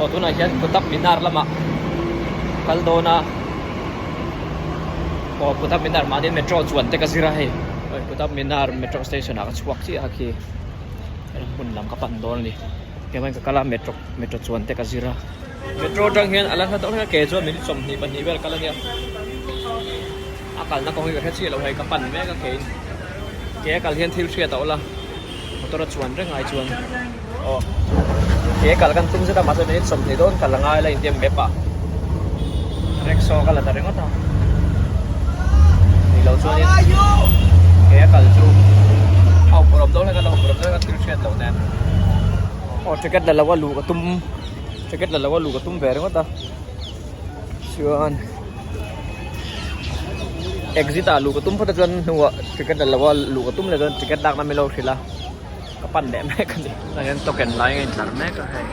Aw tunah hian Qutub Minar lamah kal dawn a, aw Qutub Minar mahni metro chuan te ka zir a hei, Qutub Minar metro station ah ka chhuak chiah a khi hmun lam ka pan dawn a ni, tichuan ka kal a metro metro chuan te ka zir a. Metro atang hian a la hla deuh hlek a ke chuan minute 22 vel kal a nia, a kalna kawng hi ka hre chiah lo hei ka pan mek a keiin ke a kal hian thil hriat a awlh a. Motor a chuan reng ai chuan aw ke kal kan tum zet a mahse minute 20 dawn kal a ngai la intiam map ah rickshaw ka la ta ringawt a ni lo chuanin ke a kal chu a awm rawm dawn hlek a la awm rawm dawn hlek a thil hriat loh nen aw ticket la lo a luh ka tum ticket la lo a luh ka tum ve ringawt a chuan. Exit ah luh ka tum phawt a chuan hnuah ticket la lo a luh ka tum leh chuan ticket lakna min lo hrilh a ka pan leh mek a ni. Tah hian token lai a intlar mek a hei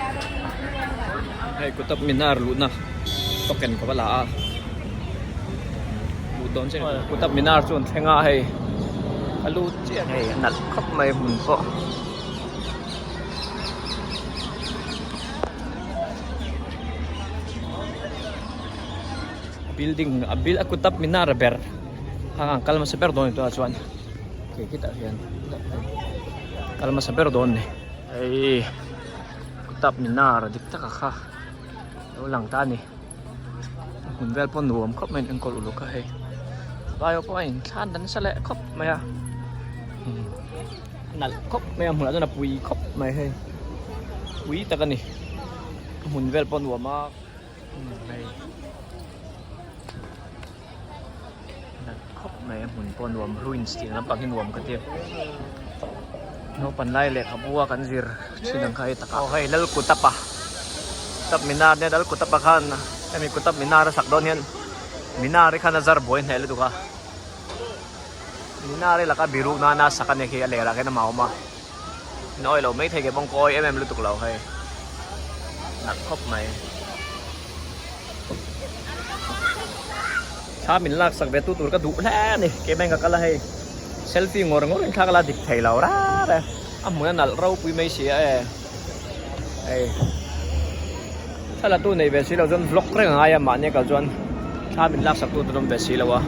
hei Qutub Minar luhna token ka va la a luh dawn chiah a ni Qutub Minar chu an thleng a hei a lut chiah a hei a nalh khawp mai hmun pawh. Building a bil a Qutub Minar ber hang ang kal hmasa ber dawn ni tunah chuan khi khitah hian kal hmasa ber dawn ni hei Qutub Minar dik taka kha lo lang ta a ni a hmun vel pawh nuam khawp mai a enkawl uluk a hei vai ho pawh a inthlan dan nasa leh khawp mai a a nalh khawp mai a hmunah chuan a pui khawp mai hei pui tak a ni a hmun vel pawh nuam a. Hei nalh khawp mai a hmun pawh nuam ruins tih lampang hi nuam ka ti a naupan lai lehkhabu a kan zir thin ang kha hei takah aw hei lal kutapa Qutub Minar nia lal kutapa khan hemi Qutub Minar a sak dawn hian Minar hi khan a zar buai hneh lutuk a Minar hi laka biruk nana sak a nia khi a lerah khian amah a awm a. Nawi lo mai thei ke bawng kawi em em lutuk lo hei nalh khawp mai thla min lak sak ve tu tur ka duh hle a ni ke bank a kal a hei selfie ngawr ngawr in thla ka la dik thei lo rar e a hmun a nalh ropui mai si a e hei thla la tu nei ve si lo chuan vlog reng a ngai a mahni a kal chuan thla min lak sak tu tur awm ve si lo a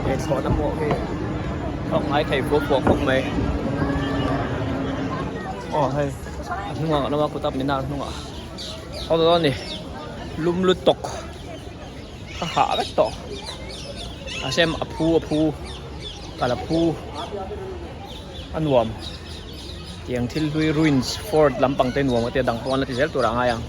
he thlawhna pawh hi thlawk ngai thei fuah fuah khawp mai aw hei a hnungah kan awm a kut a minar hnungah aw dawn a ni lum lutuk ka hah vek tawh mahse a phu a phu kal a phu a nuam tiang thil hlui ruins fort lampang te nuam ka tia dang pawh an la ti zel tur ah a ngai ang.